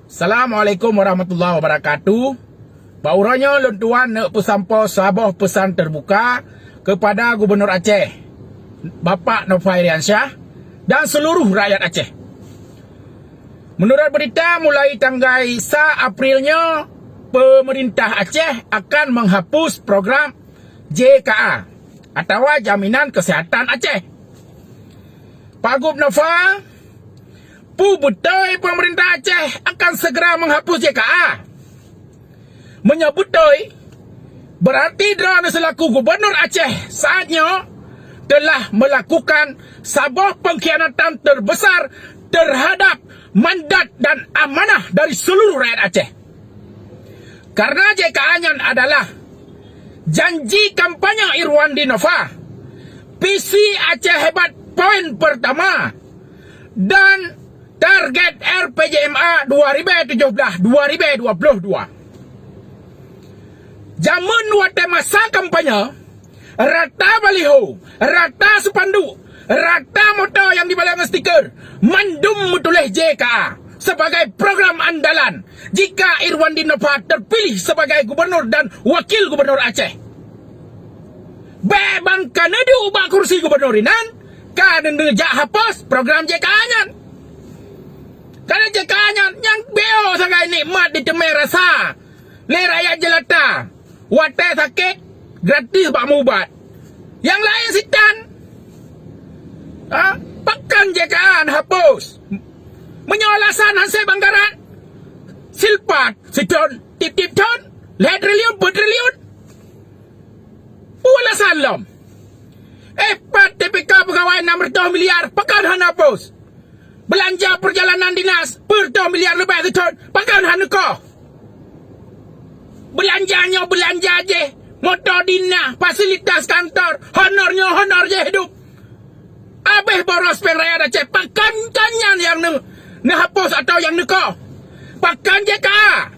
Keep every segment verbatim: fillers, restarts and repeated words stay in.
Assalamualaikum warahmatullahi wabarakatuh. Bak uroe nyoe lôn tuan neuk peusampoe saboh peusan teubuka keupada Gubunur Aceh, Bapak Nova Iriansyah, dan seuluruh rakyat Aceh. Meunurot beurita, mulai tanggai sa April nyoe, peumeurintah Aceh akan meuhapus program J K A atawa Jaminan Kesehatan Aceh. Pak Gub Nova, peue beutôi peumeurintah Aceh akan segera meuhapus J K A? Meunyoe beutôi, beurati droeneuh seulaku Gubunur Aceh saat nyoe teulah meulakukan saboh peungkhianatan teubeusar teuhadab mandat dan amanah dari seuluruh rakyat Aceh. Karna J K A nyan adalah janji kampanye Irwandi Nova, visi Aceh Hebat poin peurtama, dan target R P J M A dua ribu tujuh belas dua ribu dua puluh dua. Jameun watée masa kampanye, rata baliho, rata spanduk, rata moto nyang dibalek ngon stiker, mandum meutuléh J K A sebagai program andalan jika Irwandi Nova terpilih sebagai gubunur dan wakil gubunur Aceh. Bék ban ka neuduek bak kursi gubunur inan, ka neujak hapus program J K A nyan. Karna J K A nyan nyang beu sagai nikmat diteumé rasa lé rakyat jelata. Watée sakét, gratis bak meuubat. Nyang laén sitan. Ha? Pakon J K A neuhapus? Meunyoe alasan hase banggaran, silpat sithon, tiep-tiep thon, lhée triliun, peuet triliun. Peue alasan lom? Eh, pat T P K peugawai enam ratus miliar, pakon hana hapus? Beulanja peurjalanan dinas, peuet ratus miliar leubeh sithon, pakon hana neukoh? Beulanja nyoe beulanja jih, moto dinas, fasilitas kantor, honor nyoe honor jih hidup. Abéh boros péng rakyat Aceh, pakon kon nyan nyang neu-, neuhapus atawa nyang neukoh? Pakon J K A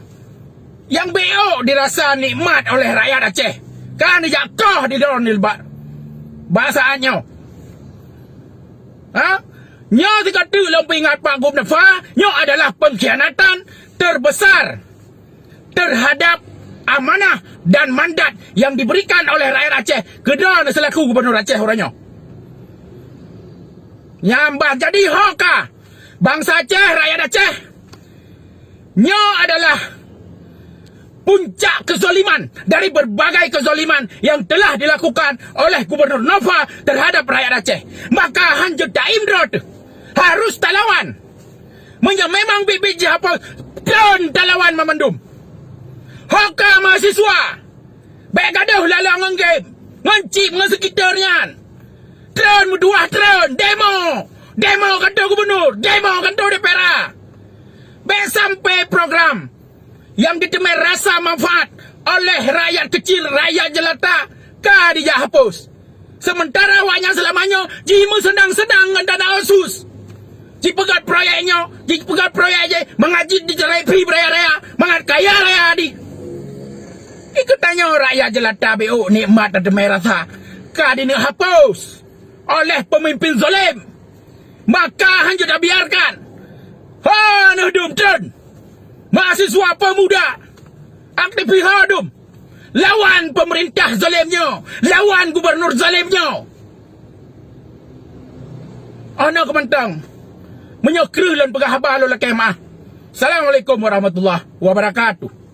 nyang beu dirasa nikmat oleh rakyat Aceh, ka neujak koh di droeneuh bak, bak saat nyoe? Ha? Nyoe sigoe teuk lôn peuingat Pak Gub Nova, nyoe adalah peungkhianatan teubeusar teuhadab amanah dan mandat nyang diberikan oleh rakyat Aceh keu droeneuh seulaku gubunur Aceh uroe nyoe. Nyang bah jadi ho ka bansa Aceh, rakyat Aceh. Nyoe adalah puncak kezaliman dari berbagai kezaliman yang telah dilakukan oleh Gubernur Nova terhadap rakyat Aceh. Maka hanjeuet taim droe teuh. Harus talawan. Meunyoe memang biet-biet jihapus, treun talawan mamandum. Ho ka mahasiswa, bék gadôh lala ngon game, ngon chip, ngon sekitar nyan. Treun meutuah, treun demo. Demo kantor gubernur, demo kantor D P R A. Bék sampai program nyang diteumé rasa manfaat oleh rakyat kecil, rakyat jelata ka dijak hapus. Sementara awaknyan seulama nyoe jimeuseunang-seunang ngon dana otsus. Jipeugét proyek nyoe, jipeugét proyek jéh, mangat jih jicerai pih beuraya-raya, mangat kaya raya di. Di geutanyoe rakyat jelata beu nikmat dan teumé rasa ka dineuk hapus oleh pemimpin zalim. Maka hanjeuet tabiarkan. Ho neuh dum treun! Mahasiswa, pemuda, aktivis, ho dum! Lawan pemerintah zalim nyoe! Lawan gubernur zalim nyoe! Ono keumantong, meunyoe kreueh lôn peugah haba lôn lakée meuah. Assalamualaikum warahmatullahi wabarakatuh.